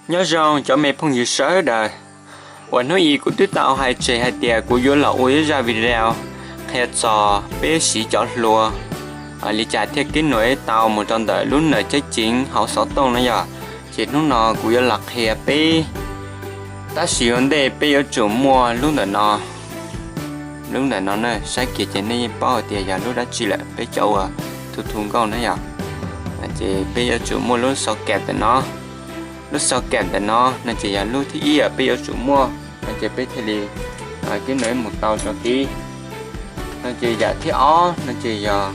Nyob zoo cov me phooj ywg sawv daws, uas hnub i kuv twb tau hais tseg hais tias kuv yuav los ua ib zaj video qhia txog peb siv cov hlua li cas thiaj keb num tau mus rau ntawm lub nawm ceeb ceev hauv xov tooj no yog. Ces hnub no kuv yuav los qhia peb, tab sis ua ntej peb yuav tsum muaj lub ntawm no, lub ntawm no na, saib kiag ces nej yeej paub hais tias yog lub dab tsi lawm, peb cov uas thu thu nkauj na yog. Ces peb yuav tsum muaj lub socket ntawm no. Lub socket ntawm no no ces yog lub thib ib peb yuav tsum muaj no ces peb thiaj li keb num mus tau rau tid. No ces yam thib ob no ces yog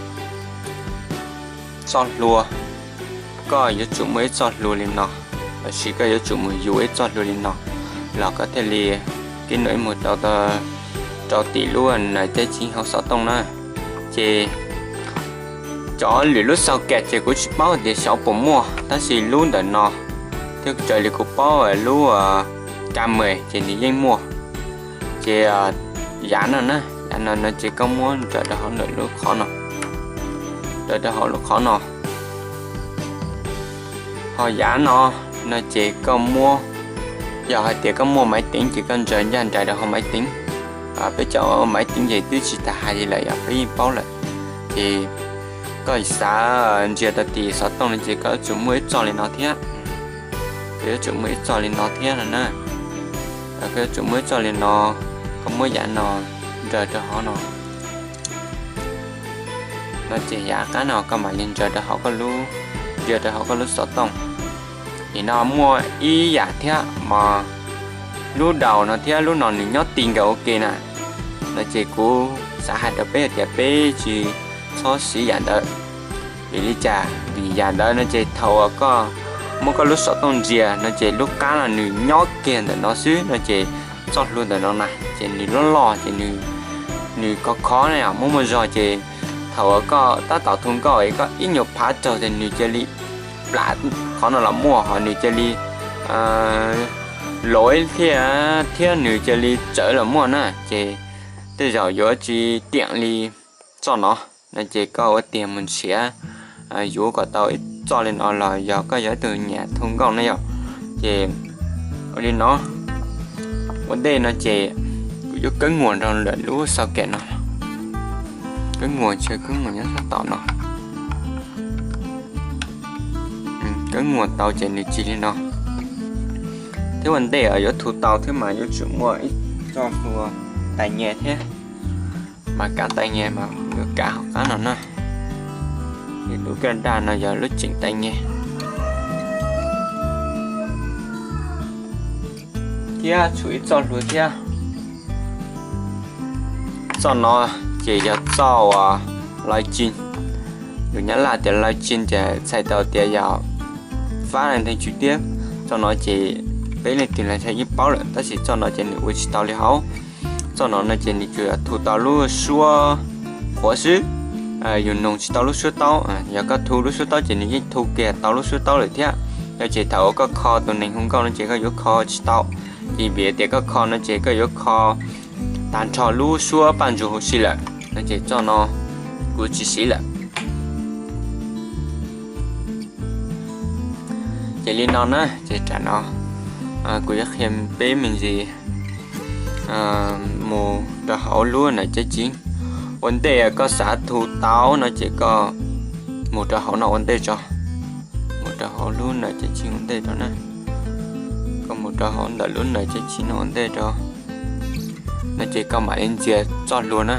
txoj hlua. Koj yuav tsum muaj ib txoj hlua li no, los sis koj yuav tsum mus yuav ib txoj hlua li no los koj thiaj li keb num mus tau rau tim lub nawm ceeb ceev hauv xov tooj na. Ces cov lwm lub socket ces kuv tsis paub tias xyov puas muaj, tab sis lub ntawm no thiab raws li kuv paub lub ka mes ces nws yeej muaj. Ces yav no na, yav no no ces koj muab nraws rau hauv ntawm lub qhov no, nraws rau hauv lub qhov no. Ho yav no no ces koj muab, yog hais tias koj muaj maiv teev ces koj ntaus ncaj nraim rau hauv maiv teev. Peb cov maiv teev ces twb tsis tas hais li lawm, yog peb yeej paub lawm. Ces koj xav ntsia tau tim xov tooj no ces koj yuav tsum muaj ib txoj li no thiab. Koj yuav tsum muaj ib txoj li no thiab no na. Koj yuav tsum muaj ib txoj li no, koj muab yav no ntaus rau hauv no. No ces yav qab no koj mam li ntaus rau hauv koj lub, ntaus rau hauv koj lub xov tooj. Nim no muaj ib yam thiab mas lub daus no thiab lub no nws nyob ti nkawd ua ke na. No ces kuv xav hais rau peb hais tias peb tsis txhob siv yam ntawd. Vim li cas? Vim yam ntawd no ces thaum uas koj muab koj lub xov tooj ntsia no ces lub qab no nws nyob kiag ntawm no xwb no ces txoj hlua ntawm no na ces nws loj loj ces nws khov khov na, muaj muaj zog ces thaum uas koj tab tom thu nkauj es koj ib nyuag phav raug ces nws cia li plam qhov no los muaj, ho nws cia li lov thiab, thiab nws cia li tsawv los muaj na. Ces tej zaum yuav tsis tiam li txoj no, no ces koj ua tiag mus nrhiav yuav kom tau ib txoj li no los yog koj yog ib tug nyiam thu nkauj na yog. Ces ua li no, ua ntej no ces kuv yuav keb muag rau lawm lub socket no. Keb muag, keb muag nyob sab tom no. Keb muag tau ces nws tsis li no. Thiab ua ntej yuav thu tau thiab mas yuav tsum muaj ib txoj hlua tais nyeg thiab. Mas kav tais nyeg mas yuav kav hauv qab no na. Lub kaj daj no yog lub tseem tais nyeg. Thiab tshuav ib txoj hlua thiab. Txoj no ces yog txoj uas live stream. Lus Nyab Laj tias live stream ces txhais tau tias yog fab nthe tsw tiab. Txoj no ces peb leej twg los yeej paub lawm, tab sis txoj no ces nws ua tsis tau li hauv. Txoj no no ces nws tsuas yog thu tau lub suab qhuav xwb, yus noog tsis tau lub suab taub. Yog koj thu lub suab taub ces nws yeej thu kiag tau lub suab taub lawm thiab. Yog ces thaum uas koj kho tus neeg hu nkauj no ces koj yuav kho tsis tau. Ces vim tias koj kho no ces koj yuav kho tag nrho lub suab paj ntsug huv si lawm no ces txoj no kuv tsis siv lawm. Ces li no na, ces tam no kuv yuav qhia peb me ntsis mus rau hauv lub nam cab cib. Ua ntej koj xav thu tau no ces koj mus rau hauv no ua ntej tso, mus rau hauv lub nam cab cib ua ntej rau na. Koj mus rau hauv ntawm lub nam cab cib no ua ntej rau, no ces koj mam li ntxias txoj hlua na.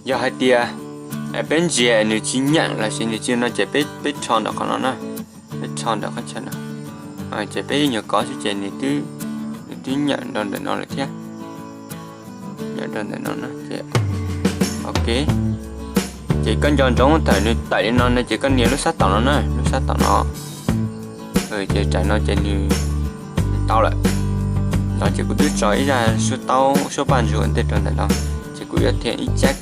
Yog hais tias peb ntsia nws tsis nyeem los sis nws tsis no ces peb rho ntawm qhov no na, peb rho ntawm qhov chaw no, ces peb nyuam qhuav xwb ces nws twb nyeem rau ntawm no lawm thiab. Nyeem rau ntawm no, ok. Ces koj nco ntsoov thaum nws tawm li no no ces koj nias lub sab tom no na, lub sab tom no, ces tam no ces nws tau lawm. No ces kuv twb tso ib zaj suab taub suab paj ntsug ua ntej rau ntawm no, ces kuv yuav thiaj ib cab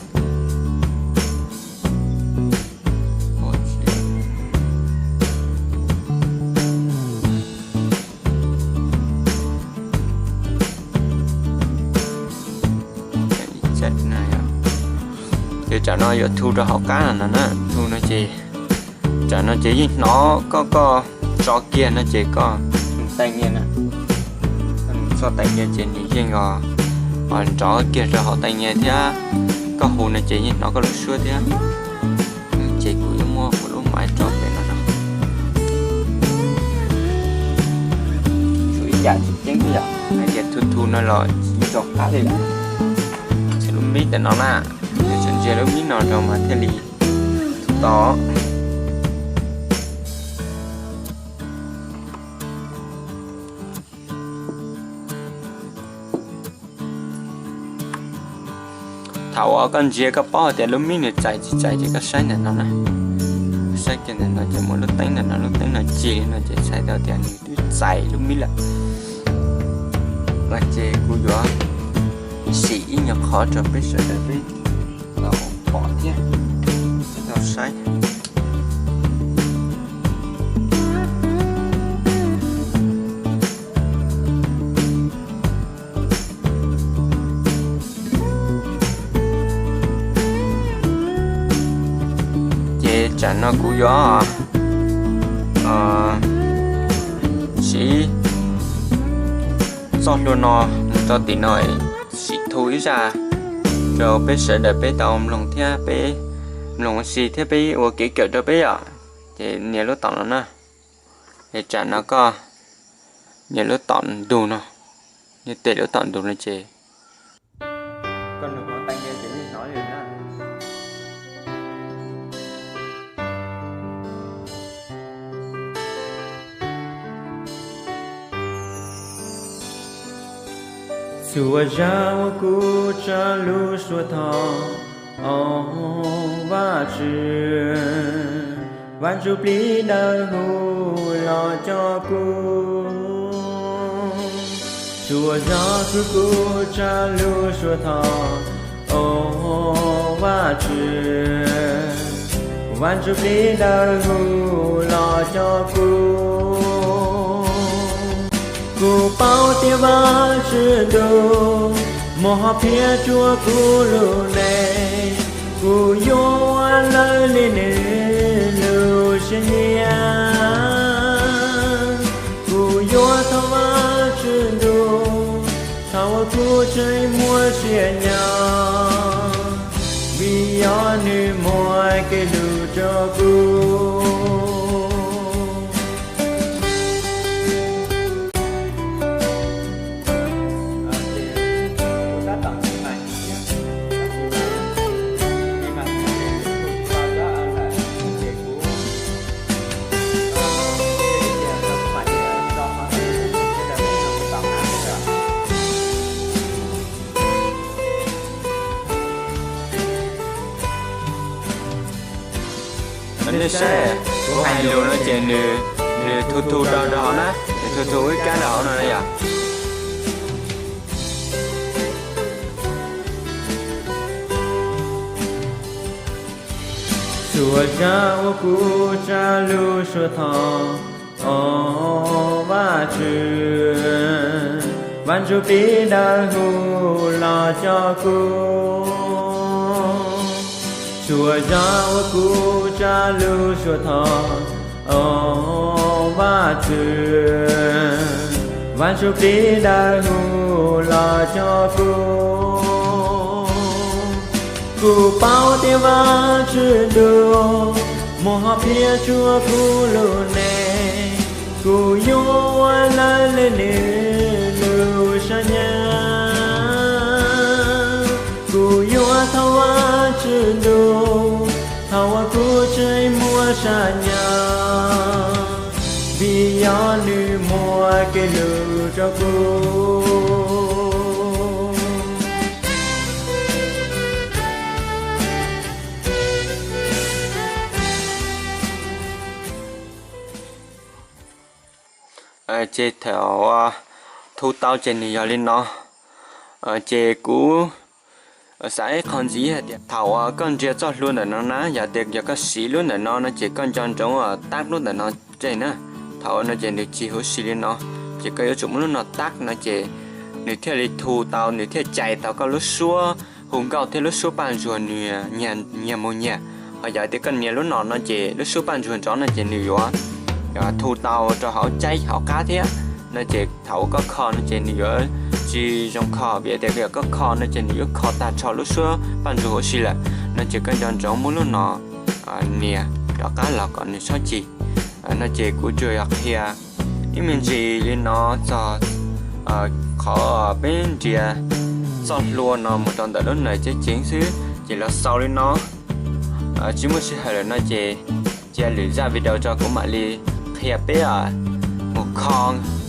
Tsam no yuav thu rau hauv qab no na, thu no ces, tsam no ces yeej hnov koj, koj tso kiag no ces koj mus tai nyiaj na. Txoj tai nyiaj ces nws yeej os, nrov kiag rau hauv tai nyiaj thiab, koj hu no ces yeej hnov koj lub suab thiab. Ces kuv yuav muab kuv lub maiv tso pem no no. Tshuav ib yam tseem ceeb yom, hais tias thu thu no los tsis tso qab li lawm. Txhais lub mic ntawm no na, yog tseem ntsia lub mic no rau mas thiaj li thu tau. Thaum uas koj ntsia koj paub hais tias lub mic nws txais tsis txais ces koj saib ntawm no na. Saib kiag ntawm no ces muaj lub teeb ntawm no, lub teeb no cig li no ces txhais tau tias nws twb txais lub mic lawm. Ces kuv yuav sim ib nyuag qhov rau peb sawv daws peb los pom thiab, peb los saib. Ces tsam no kuv yuav siv txoj hlua no mus rau tim no, sim thu ib zaj rau peb sawv daws peb tau mloog thiab peb mloog ua si thiab peb ua kev kawm rau peb yom. Ces nias lub tom no na. Ces tsam no koj nias lub tom ntug no, nias tes lub tom ntug no ces koj nug qhov tai nyiaj ces yeej hnov li na. Txhua zag uas kuv tsa lub suab thov, o Vajtswv, Vaj Ntsuj Plig Dawb Huv los coj kuv. Txhua zag uas kuv tsa lub suab thov, o Vajtswv, Vaj Ntsuj Plig Dawb Huv los coj kuv. Kuv paub tias Vajtswv ntuj muaj hom phiaj rua kuv lub neej, kuv yuav ua raws li nws lub siab nyiam. Kuv yuav thov Vajtswv ntuj, thaum uas kuv tseem muaj sia nyob, vim yog nws muaj kev hlub rau kuv. Nej saib, kuv hais lus no ces nws, nws thu thu rau rau hauv na, nws thu thu ib kab rau hauv no na yom. Txhua zag uas kuv tsa lub suab thov, o Vajtswv, Vaj Ntsuj Plig Dawb Huv los coj kuv. Txhua zag uas kuv tsa lub suab thov, o Vajtswv, Vaj Ntsuj Plig Dawb Huv los coj kuv. Kuv paub tias Vajtswv ntuj muaj hom phiaj rua kuv lub neej, kuv yuav ua raws li nws lub siab nyiam. Kuv yuav thov Vajtswv ntuj, thaum uas kuv tseem muaj sia nyob, vim yog nws muaj kev hlub rau kuv. Ces thaum thu tau ces nws yog li no. Ces kuv xav ib qho ntxiv hais tias thaum uas koj ntsia txoj hlua ntawm no na, yog tias yog koj siv lub ntawm no no ces koj nco ntsoov tab lub ntawm no tseg na. Thaum no ces nws tsis huv si li no, ces koj yuav tsum muab lub no tab no ces nws thiaj li thu tau, nws thiaj cais tau koj lub suab hu nkauj thiab lub suab paj ntsuag nws nyias mus nyias. Ho yog tias koj nias lub no no ces lub suab paj ntsuag nrov no ces nws yuav thu tau rau hauv caib hauv qab thiab. No ces thaum uas koj kho no ces nws yuav tsis zoo kho, vim tias yog koj kho no ces nws yuav kho tag nrho lub suab paj ntsuag huv si lawm. No ces koj nco ntsoov muab lub no nias rov qab los kom nws txhob cig. No ces kuv tsuas yog qhia ib me ntsis li no txog qhov peb nrhiav txoj hlua no mus rau ntawm lub ntawd ceev ceev xwb ces los xaus li no. Tsis muaj sij hawm lawm no ces cia lwm zaj video tso kuv mam li qhia peb mus kho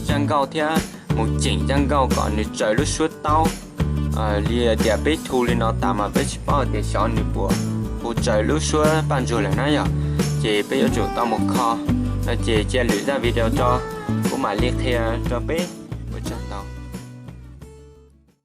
zaj nkauj thiab mus ceem zaj nkauj kom nws raws lub suab taub. Li tias peb thu li no tas mas peb tsis paub tias xyov nws puas hu raws lub suab paj ntsuag lawm na yog. Ces peb yuav tsum tau mus kho. No ces cia lwm zaj video tso kuv mam li qhia rau peb.